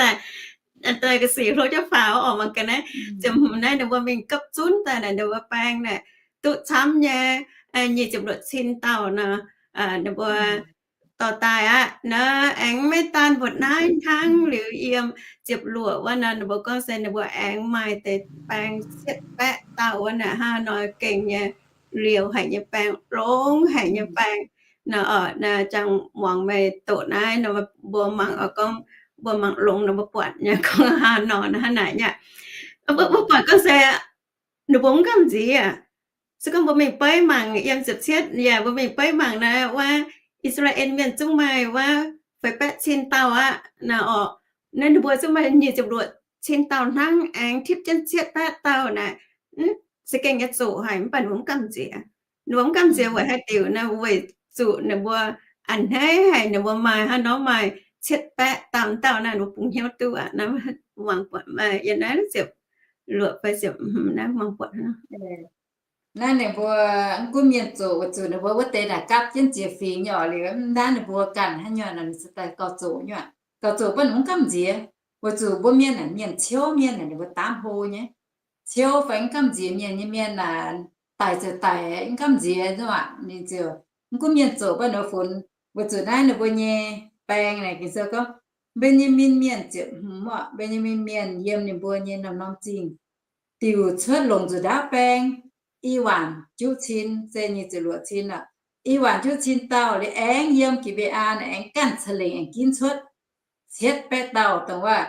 daaih ga'sic hlo jienv faaux oc. Mangc gaax naaiv, ziepc hmz naaiv ninh mbuo mingh gapv zunv daaih naaic, ninh mbuo baeng naaic duqv camv nyei nyic ziepc luoqc cin dauh nor. Ninh mbuo dorh daaih aqv nor, aengx maiv daan mbuo naaiv hnangv, liuz yiem ziepc luoqc wuov nor, ninh mbuo gorngv se ninh mbuo aengx maaih deix baeng cietv baeqv dauh wuov naaic, hnangv nor gengh nyei liouh haic nyei baeng, longx haic nyei baeng. Nor, jangx muangx meih doqc naaiv nor, mbuo mangc oix gorngv, mbuo mangc longx nor, mbuo buatc nyei gorngv hnangv nor, hnangv naaic nyei. Mbuo buatc gorngv se ninh mbuo mv gamh nziex. Se gorngv mbuo mingh beiv mangc yiem ziepc cietv yaac mbuo mingh beiv mangc naaiv wuov, I^saa^laa^en Mienh zungv maaih wuov feix baeqv cin dauh aqv nor oc. Naaiv ninh mbuo zungv maaih nyic ziepc luoqc cin dauh hnangv, aengx tipv jienv cietv baeqv dauh naaic. Za'gengh nyei zoqc haic, mv baac ninh mbuo mv gamh nziex. Ninh mbuo mv gamh nziex weic haaix diuc naaic? Weic zuqc ninh mbuo a'hneiv haic, ninh mbuo maaih hnangv nor maaih cietv baeqv dauh dauh naaic, ninh mbuo bungx hnyouv duqv aqv. Naaiv muangx buatc yiem naaiv ziepc luoqc fai ziepc hmz naaiv muangx buatc hnangv. Naaiv ninh mbuo mv gunv mienh zoqc, weic zuqc ninh mbuo wuov deix naaic gapv jienv ziex fingx nyei oc. Liuz mv naaiv ninh mbuo ganh hnangv nyei nor, ninh se daaih gauh zoqc nyei aqv. Gauh zoqc bun ninh mv gamh nziex, weic zuqc mbuo mienh naaic mienh ciouv mienh naaic ninh mbuo daamv hlo nyei. Ciouv fai mv gamh nziex mienh nyei mienh naaic, daic ziouc daic, mv gamh nziex aqv. Ninh ziouc mv gunv mienh zoqc bun ninh mbuo funx. Weic zuqc naaiv ninh mbuo nyei baeng naaic gengh se gorngv Mben^yaa^min Mienh ziepc hmz oc. Mben^yaa^min Mienh yiem ninh mbuo nyei norm-norm zingh diuc cuotv longc nzuqc ndaauv baeng i waanc juqv cin, se nyic ziepc luoqc cin oc. I waanc juqv cin dauh liuz aengx yiem Gi^mbe^aa aengx ganh ca'lengc aengx ginv cuotv cietv baeqv dauh dongh waac.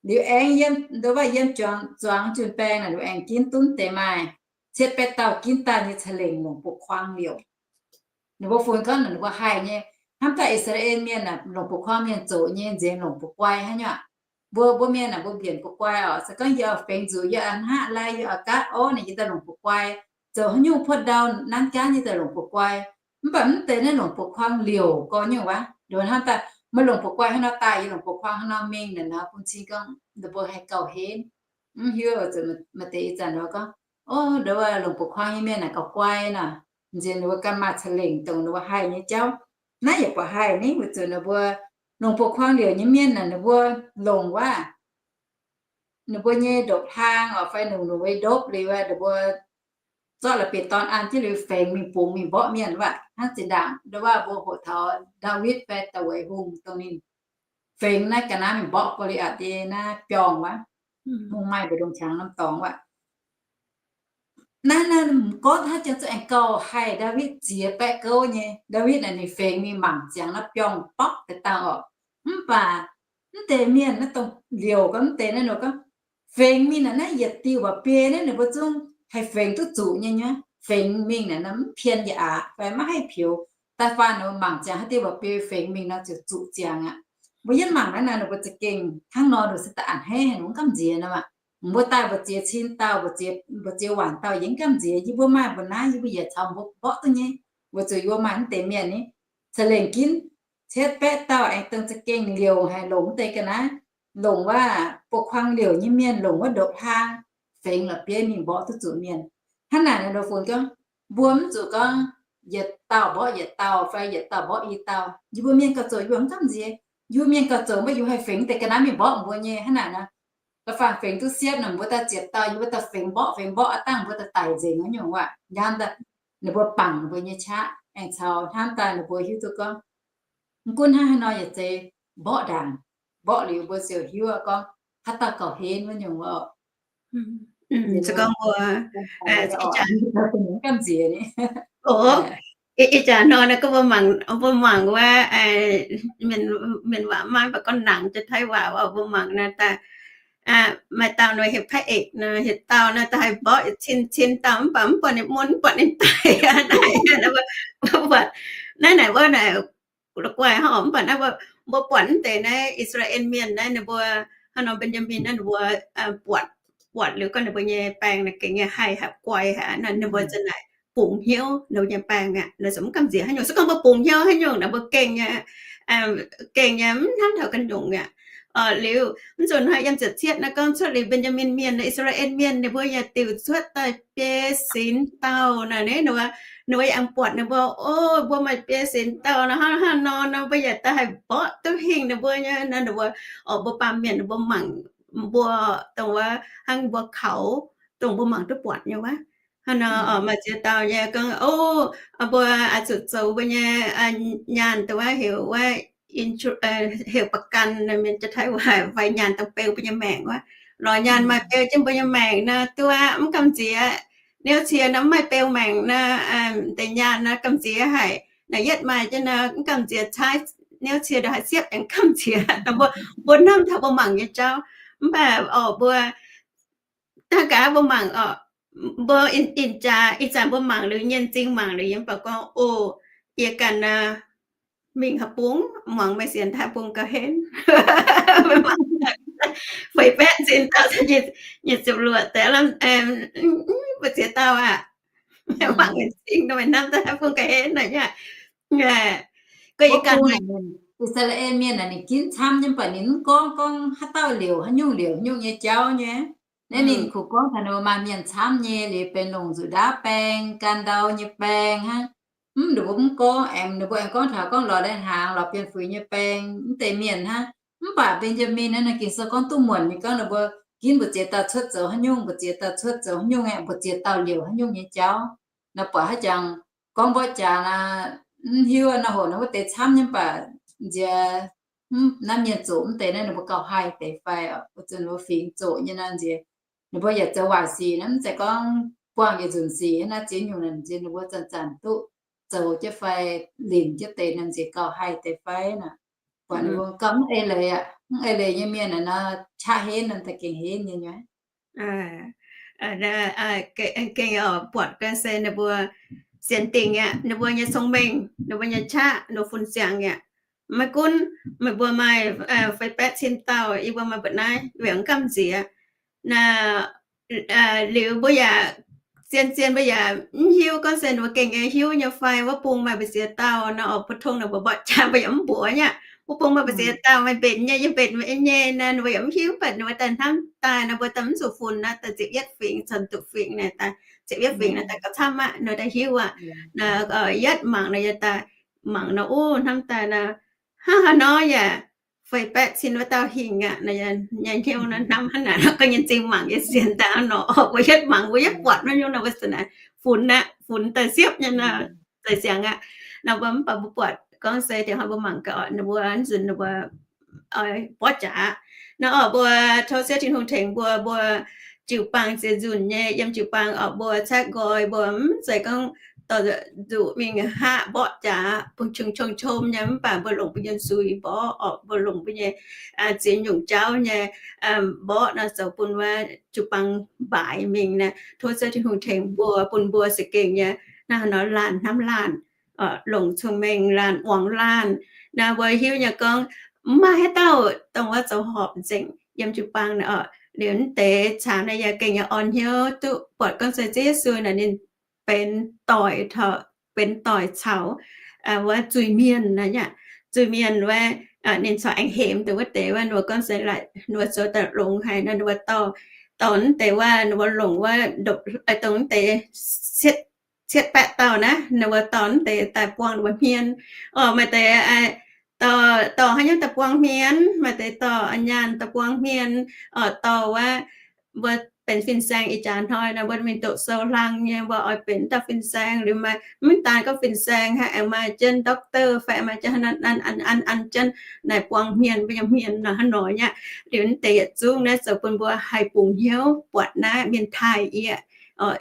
Liuz aengx yiem, dongh waac yiem zuangx, zuangx junh baeng naaic liuz aengx ginv dunv deix maaih cietv baeqv dauh ginv daaih nyei ca'lengc longc buoz-kuang liouc. Ninh mbuo funx gorngv ninh mbuo haih nyei. Hnamv daaih I^saa^laa^en Mienh aah, longc buoz-kuang mienh zoqc nyei nzengc longc buoz-guai hnangv nyei aqv. Mbuo, mbuo mienh aah, mbuo mbienc buoz-guai oc. Se gorngv yie oix fengx nzuqc, yie oix hngaqv lai, yie oix gaatv orv naaic, yie daaih longc buoz-guai. Zoux haaix nyungc puoqv ndau nanv gaanv, yie daaih longc buoz-guai. Mv baac mv deix naaiv longc buoz-kuang liouc gorx nyungc wuov. Liuz hnamv daaih Meih longc buoz-guai hnangv nor daaih, yie longc buoz-kuang hnangv nor mingh naaic nor, bun cing gorngv ninh mbuo haih gauh henv. Mv hiuv zuqc maaih deix ih zanc nor gorngv, o, ndau wuov longc buoz-kuang nyei mienh naaic gauh guai nor. Nziex ninh mbuo ganh maaih ca'lengc dongh ninh mbuo haih nyei jauv. Naaiv yaac buatc haih ni, weic zuqc ninh mbuo longc buoz-kuang liouc nyei mienh naaic ninh mbuo longc wuov, ninh mbuo nyei ndopv-hlaang oc fai longc ninh mbuo nyei ndopv liuz, ninh mbuo zorqv la'bieiv-dorn an jienv liuz fengx mingh bungx mingh mborqv mienh wuov. Hnangv zinh ndaangc ndau wuov mbuo hoqc taux Ndaawitv fai Daawitv Hungh dongh ninh fengx naaiv ga'naaiv mingh mborqv Go^li^atc nyei naaiv biorngh wuov, mungh maaih mbu'ndongx qangx norm dorngx wuov. Naaiv, naaiv gorngv haaix jangx zuqc aengx gauh haih Ndaawitv ziex baeqv gouv nyei. Ndaawitv naaic ninh fengx mingh mangc ziangx naaiv biorngh bopv deix dangh oc. Mv baac mv deix mienh naaiv dongh liouc gorngv mv deix naaiv nor gorngv, fengx mingh naaic naaiv yietc diuh mba'biei naaiv ninh mbuo zungv haih fengx duqv zuqc nyei nyei. Fengx mingh naaic nor mv pien yaac aqc fai maiv haih peux. Da'faanh ninh mbuo mangc ziangx haaix diuh mba'biei fengx mingh nor ziouc zuqc ziangx aqv. Mbuo yietv mangc naaiv naaic ninh mbuo za'gengh hnangv nor ninh se da'anc hneiv haic, mv gamh nziex nor aqv. Mbuo daaih mbu'ziex cin dauh, mbu'ziex, mbu'ziex waanc dauh yie mv gamh nziex. Yie mbuo maaih mbu'naaiv yie mbuo yaac caux mbuo mborqv duqv nyei. Weic zuqc yie mbuo maaih mv deix mienh ni, ca'lengc ginv cietv baeqv dauh aengx dongh za'gengh liouc haic longc mv deix ga'naaiv, longc wuov buoz-kuang liouc nyei mienh, longc wuov ndopv-hlaang fengx la'bieiv mingh mborqv duqv zuqc mienh. Hnangv naaic nor funx gorngv, mbuo mv zuqc gorngv yietc dauh mborqv yietc dauh fai yietc dauh mborqv i dauh. Yie mbuo mienh gauh zoqc yie mbuo mv gamh nziex. Yie mbuo mienh gauh zoqc mv baac yie haih fengx deix ga'naaiv mingh mborqv mbuo nyei hnangv naaic nor. Da'faanh fengx duqv siepv nor mbuo daaih ziepc dauh yie mbuo daaih fengx mborqv fengx mborqv aqv dangh mbuo daaih daic nzengc wuov nyungc wuov. Nyaam daaih ninh mbuo bangc ninh mbuo nyei qaqv aengx caux hnamv daaih ninh mbuo hiuv duqv gorngv, mv gunv hnangv haaix nor yaac zeiz mborqv ndaangc. Mborqv liuz mbuo ziouc hiuv gorngv haaix dauh gauh henv wuov nyungc wuov. Se gorngv mbuo, ih jaax nor naaiv gorngv mbuo mangc, mbuo mangc wuov, mienh waac maiv baac gorngv nangc jiex Taiv waac wuov, mbuo mangc naaiv daaih, maaih dauh nor heuc พระเอก nor, heuc dauh naaiv daaih haih mborqv cin cin dauh mv baac mv buatc ninh mun, mv buatc ninh daic naaic, mbuo buatc naaiv naaic wuov naaic la'guaih hnangv mv baac naaiv mbuo buatc mv deix naaiv I^saa^laa^en Mienh naaiv ninh mbuo, hnangv nor Mben^yaa^min naaiv ninh mbuo buatc, buatc liuz gorngv ninh mbuo nyei baeng naaic gengh nyei haih haic guai haic naaic, ninh mbuo za'naaic bungx hnyouv ninh mbuo nyei baeng aqv. Naaic ziouc mv gamh nziex haaix nyungc. Se gorngv mbuo bungx hnyouv haaix nyungc naaic mbuo gengh nyei, gengh nyei mv hnamv taux ganh nyungc aqv. Liuz mv nzunc hnoi yiem ziepc cietv naaiv gorngv cuotv liuz Mben^yaa^min Mienh naaic, I^saa^laa^en Mienh ninh mbuo yaac diuc cuotv daaih biei sinx dauh naaic, ninh mbuo, ninh mbuo yaac buatc ninh mbuo, o, mbuo maaih biei sinx dauh nor, hnangv hnangv nor nor mbuo yaac daaih haih mborqv duqv hingh ninh mbuo nyei nor, ninh mbuo, o, mbuo baamh mienh ninh mbuo mangc mbuo dongh wuov hnangv mbuo kaux dongh mbuo mangc duqv buatc nyei wuov. Hnangv nor maaih ziex dauh nyei gorngv, o, mbuo oix zuqc zoux mbuo nyei nyaanh dongh wuov heuc wuov heuc ประกัน naaic, mienh jiex Taiv waac fai nyaanh dongh beu mbuo nyei maengc wuov. Lorz nyaanh maaih beu jienv mbuo nyei maengc nor, duqv aqv, mv gamh nziex. Niouv cie nor mv maaih beu maengc nor, deix nyaanh nor gamh nziex haic. Naaic yietv maaih jienv nor mv gamh nziex, caaiv niouv cie ndongc haaix siepv yaac mv gamh nziex. Mbuo, mbuo hnamv taux mbuo mangc nyei jauv. Mv baac oc mbuo daaih gaax mbuo mangc oc, mbuo ih zanc mbuo mangc liuz, nyienh zingh mangc liuz yie mv baac gorngv, o, yie ganh mingh haaix bung, muangx meih sienx taaih bung gauh henv. Feix baeqv cin dauh, nyic ziepc luoqc deix, mbuo ziex dauh aqv. Mangc meih zingh nor meih hnamv daaih haaix bung gauh henv naaic aqv. Gorngv yie ganh, I^saa^laa^en Mienh naaic ninh ginv camv nyei, mv baac ninh mv gorngv gorngv haaix dauh liouc haaix nyungc liouc haaix nyungc nyei jauv nyei. Naaiv ninh kungx gorngv taux ninh mbuo maaih mienh camv nyei liuz benx longc nzuqc ndaauv baeng, gan ndau nyei baeng hnangv. Mv, ninh mbuo mv gorngv, aengx ninh mbuo aengx gorngv taux gorngv lorz lai-hnaangx, lorz bienh fuix nyei baeng, mv deix mienh hnangv. Mv baac Mben^yaa^min naaiv ninh Ging-Sou gorngv duqv muonc nyei, gorngv ninh mbuo ginv mbu'ziex dauh cuotv zoux haaix nyungc, mbu'ziex dauh cuotv zoux haaix nyungc aeqv, mbu'ziex dauh liouc haaix nyungc nyei jauv. Naaiv buatc haaix jangx gorngv mborqv jaax naaic, mv hiuv naaiv hoc naaiv wuov deix camv nyei, mv baac nziex naaiv mienh zoqc mv deix naaiv ninh mbuo gauh haih deix fai oc, weic zuqc ninh mbuo fingx zoqc nyei naaiv nziex. Ninh mbuo yaac zoux waaic sic naaiv, mv zeiz gorngv buangh yietc nzunc sic naaiv, ziex nyungc naaic nziex ninh mbuo zanc-zanc duqv zoux jienv fai linc jienv deix naaiv nziex gauh haih deix fai naaic. Buatc ninh mbuo gauh mv eix leiz aqv. Mv eix leiz nyei mienh naaic nor, qaqv henv naaic daaih gengh henv nyei nyei. Gengh buatc ga'naaiv se ninh mbuo sienx dingc aqv, ninh mbuo nyei cong-mengh, ninh mbuo nyei qaqv, ninh mbuo fun-ziangx aqv. Maiv gunv meih mbuo maaih feix baeqv cin dauh, yie mbuo maaih mbu'naaiv, weic mv gamh nziex. Naaiv liuz mbuo yaac zien-zien mbuo yaac mv hiuv gorngv se ninh mbuo gengh nyei hiuv nyei fai, wuov bung maaih mbu'ziex dauh nor, oc, bu tong ninh mbuo mborqv jaax mbuo yaac mv mbuox nyei aqv. Wuov bung maaih mbu'ziex dauh maaih mbenc nyei, yiem mbenc nyei naaic, ninh mbuo yaac mv hiuv, mv baac ninh mbuo daaih hnamv daaih nor, mbuo daaih mv zuqc funx naaiv, daaih ziepc yietv fingx caux duqv fingx naaic, daaih ziepc yietv fingx naaic daaih gauh camv aqv, ninh mbuo daaih hiuv aqv. Naaic, yietv mangc naaic, yaac daaih mangc nor, o, hnamv daaih naaic, hnangv haaix nor yaac feix baeqv cin wuov dauh hingh aqv. Naaic nyei hnyouv naaiv hnamv hnangv naaic, gorngv nyei zingh mangc nyei sienx daaih nor, mbuo yietv mangc mbuo yietv buatc naaiv nyungc nor, mbuo se naaic funx aqv, funx daaih siepv nyei nor, daaih siangx aqv. Nor mbuo mv baac mbuo buatc gorngv se dieh hnoi mbuo mangc gaax oc, ninh mbuo nzunc ninh mbuo borqv jaax aqv. Nor oc, mbuo tov Ziouv Tin-Hungh tengx mbuo, mbuo jiu-baang ziex nzunc nyei, yiem jiu-baang oc, mbuo caeqv nqoi, mbuo mv zeiz gorngv dorh nzuqc mingh haav mborqv jaax, bun qong qong qom nyei, mv baac mbuo longc mbuo nyei nzuih mborqv oc, mbuo longc mbuo nyei ziex nyungc jauv nyei mborqv nor, zoux bun wuov jiu-baang mbaaix mingh naaic. Tov Ziouv Tin-Hungh tengx mbuo, bun mbuo za'gengh nyei hnangv haaix nor laanh hnamv laanh, longc cong-mengh laanh, muangx laanh. Naaiv mbuo hiuv nyei gorngv mv maaih haaix dauh dongh wuov zoux horpc nzengc yiem jiu-baang naaic oc. Liuz mv deix caux naaiv yaac gengh nyei orn hnyouv duqv buatc gorngv se Ziouv Yesu naaic ninh benx doic, benx doic caux wuov zuiz-mienh naaic aqv. Zuiz-mienh wuov, ninh corc aengx hemx dongh wuov deix wuov, ninh mbuo gorngv se laaix ninh mbuo zoux daaih longx haic nor, ninh mbuo dorh, dorh mv deix wuov, ninh mbuo longc wuov, dongh mv deix cietv baeqv dauh naaiv, ninh mbuo dorh mv deix daaih buang ninh mbuo hmien. Oc, maaih deix dorh, dorh haaix nyungc daaih buang hmien, maaih deix dorh nyaanh daaih buang hmien. Oc, dorh wuov, mbuo benx fin-saeng ih jaax hnoi nor, mbuo mingh doqc sou hlang nyei, mbuo oix benx dauh fin-saeng liuz maaih mv daan gorngv fin-saeng, aengx maaih jienv doctor fai maaih jienv an an jienv naaic buang hmien, mbuo nyei hmien nor hnangv nor aqv. Liuz mv deix yietc zungv naaiv zoux bun mbuo haih bungx hnyouv buatc naaiv mienh taaih yie,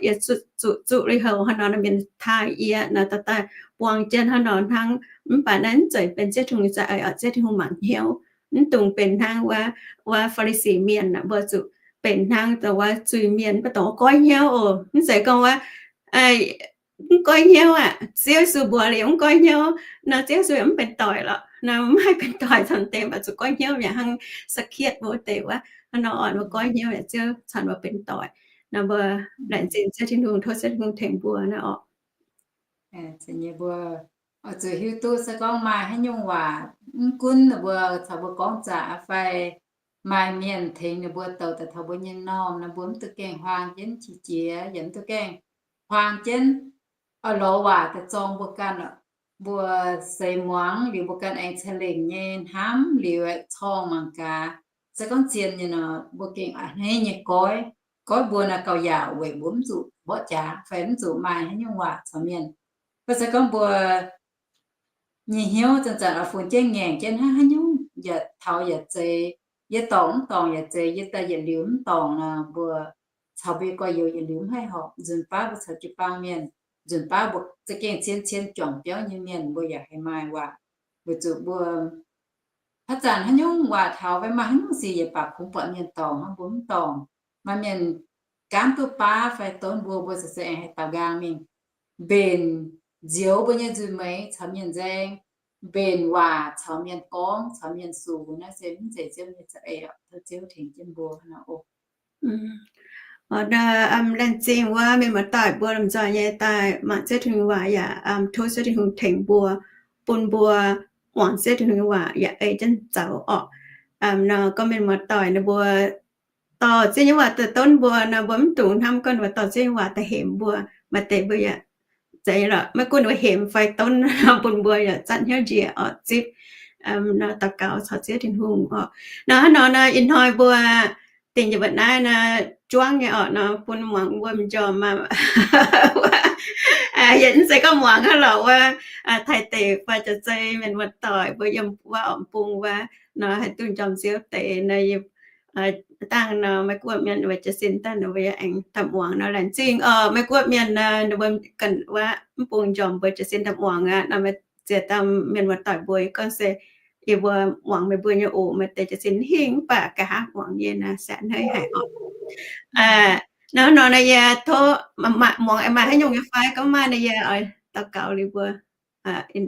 yie zuqc zuqc lui-houx hnangv nor, mienh taaih yie nor, daaih daaih buang jienv hnangv nor hnangv. Mv baac naaiv mv zeiz benx Ziouv Tin-Hungh za'eix oc. Ziouv Tin-Hungh mangc hnyouv, mv dungx benx hnangv wuov, wuov Faa^li^si mienh, mbuo zuqc benx hnangv dongh wuov zuiz-mienh, mv baac dongh wuov goiv hnyouv oc. Mv zeiz gorngv wuov mv goiv hnyouv aqv. Ziouv Yesu mbuox liuz mv goiv hnyouv nor, Ziouv Yesu yaac mv benx doic lorqc nor, mv haih benx doic caux deix, mv baac zuqc goiv hnyouv mi'aqv. Hnangv Saa^kietv mbuo wuov deix wuov, hnangv nor oc, mbuo goiv hnyouv mi'aqv, Ziouv caux mbuo benx doic nor. Mbuo laengz zingh Ziouv Tin-Hungh, tov Ziouv Tin-Hungh tengx mbuo nor oc. Mbuo oix zuqc hiuv duqv se gorngv maaih haaix nyungc waac, mv gunv ninh mbuo caux mbuo gorngv zaqc fai maaih mienh tengx ninh mbuo douc daaih taux mbuo nyei m'normh nor, mbuo mv duqv gaengh huaang jienv qiex jiez, yaac mv duqv gaengh huaang jienv oix lorz waac daaih zorng mbuo ganh. Mbuo seix muangx liuz mbuo ganh aengx ca'lengc nyei hnamv liuz corng mangc gaax, se gorngv zien nyei nor, mbuo gengh a'hneiv nyei goiv, goiv mbuo naaiv gauh yaauc weic mbuo mv zuqc mborqv jaax fai mv zuqc maaih haaix nyungc waac caux mienh. Mv baac se gorngv mbuo nyei hnyouv zanc-zanc oix funx jienv ngaengc jienv hnangv haaix nyungc, yaac taux yaac zeiz, yie dorngc mv dorngc yaac zeiz, yie daaih yietc liuz mv dorngc nor, mbuo caux mbuo nyei gorx-youz yietc liuz mv haih horpc. Nzunc baav mbuo caux jiu-baang mienh, nzunc baav mbuo za'gengh cien cien juangc biauv nyei mienh, mbuo yaac haih maaih waac. Weic zuqc mbuo haaix zanc haaix nyungc waac taux fai maaih haaix nyungc sic yaac baac kungx buatc mienh dorngc hnangv, mbuo mv dorngc. Maaih mienh gaamv duqv baav fai donv mbuo, mbuo se se aengx haih daaux nqaang mingh mbenc nzioux mbuo nyei nzuih meix caux mienh nzaeng, mbenc waac caux mienh gorngv, caux mienh sux, naaiv se mv zeiz Ziouv nyei za'eix oc. Tov Ziouv tengx jienv mbuo nor oc. Laengz zingh wuov mienh muoz-doic mbuo lomh nzoih nyei daaih mangc Ziouv Tin-Hungh waac yaac tov Ziouv Tin-Hungh tengx mbuo, bun mbuo muangx Ziouv Tin-Hungh nyei waac yaac ei jienv zoux orqc. Nor gorngv mienh muoz-doic ninh mbuo dorh Ziouv nyei waac daaih donv mbuo nor, mbuo mv dungx hnamv gorngv ninh mbuo dorh Ziouv nyei waac daaih hemx mbuo. Maaih deix mbuo yaac zeiz lorqc, maiv gunv ninh mbuo hemx fai donv, bun mbuo yaac zatv hnyouv njiec orqc zipv. Nor daux gaux caux Ziouv Tin-Hungh orqc. Nor hnangv nor nor ih hnoi mbuo dingc njiec mbu'naaiv nor, juangv nyei orqc nor, bun muangx mbuo m'njormh maah. Yietc mv zeiz gorngv muangx hnangv lorqc wuov, taaih deic fai jaax zei mienh muoz-doic mbuo yiem wuov orqc bung wuov nor, haih duqv m'njormh Ziouv deix nor, dangh nor Meiv-Guoqv mienh mbuo jiez sin daaih nor, mbuo yaac aengx daaih muangx nor, laengz zingh orqc. Meiv-Guoqv mienh nor, ninh mbuo ganh wuov mv bung m'njormh mbuo jiez sin daaih muangx aqv nor, mienh ziex dauh mienh muoz-doic mbuo gorngv se yie mbuo muangx meih mbuo nyei oc, maaih deix jiez sin hingh mv baac nqa'haav muangx nyei nor, se a'hneiv haic orqc. Nor nor nor yie tov, muangx maaih haaix nyungc nyei fai gorngv maaih nor yie oix daux gaux liuz mbuo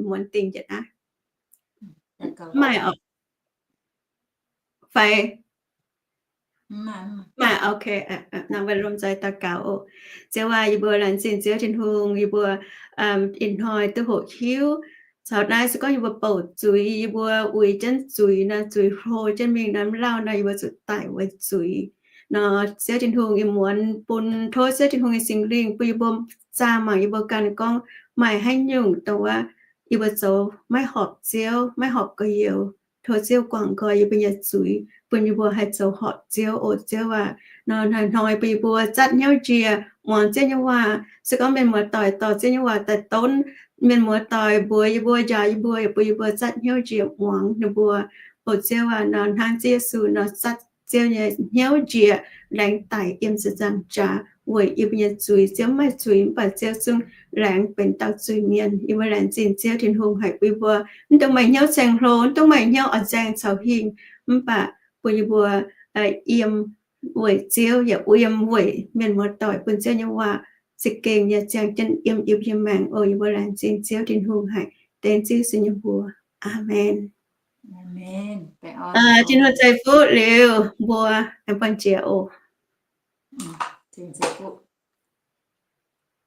muonz dingh njiec aqv. Maaih orqc fai? Maaih, ok. Nor mbuo lomh nzoih daux gaux oc. Ziouv aac, yie mbuo laengz zingh Ziouv Tin-Hungh, yie mbuo ih hnoi duqv hoqc hiuv Caux naaiv se gorngv yie mbuo bouc zuiz, yie mbuo uix jienv zuiz nor, zuiz hlo jienv mingh nor, mv lauh nor yie mbuo zuqc daic weic zuiz nor. Ziouv Tin-Hungh, yie muonz bun, tov Ziouv Tin-Hungh nyei Singx Lingh bun yie mbuo zaah mangc yie mbuo ganh gorngv maaih haaix nyungc dongh wuov yie mbuo zoux maiv horpc Ziouv, maiv horpc gorx-youz. Tov Ziouv guangc nqoi yie mbuo nyei zuiz, bun yie mbuo haih zoux horpc Ziouv oc. Ziouv aac, nor hnoi-hnoi bun yie mbuo zatv hnyouv njiec muangx Ziouv nyei waac. Se gorngv mienh muoz-doic dorh Ziouv nyei waac daaih donv, mienh muoz-doic mbuox yie mbuo, njaaux yie mbuo, yaac bun yie mbuo zatv hnyouv njiec muangx ninh mbuo. Oc Ziouv aac, nor hnangv Ziouv Yesu nor zatv Ziouv nyei hnyouv njiec, laengz daic yiem ziepc nzaangc jaax weic yie mbuo nyei zuiz. Ziouv mv maaih zuiz, mv baac Ziouv zungv laengz benx dauh zuiz-mienh. Yie mbuo laengz zingh Ziouv Tin-Hungh haic bun yie mbuo, mv dungx maaih hnyouv saeng-hlo, mv dungx maaih hnyouv orn nzaeng caux hingh, mv baac bun yie mbuo yiem weic Ziouv yaac yiem weic mienh muoz-doic, bun Ziouv nyei waac za'gengh nyei ziangh jienv yiem yie mbuo nyei maengc oc. Yie mbuo laengz zingh Ziouv Tin-Hungh haic, dengv Ziouv Yesu nyei mbuox. Aamen. Tin-Hungh ceix fuqv liuz mbuo aengx buangh jiex oc.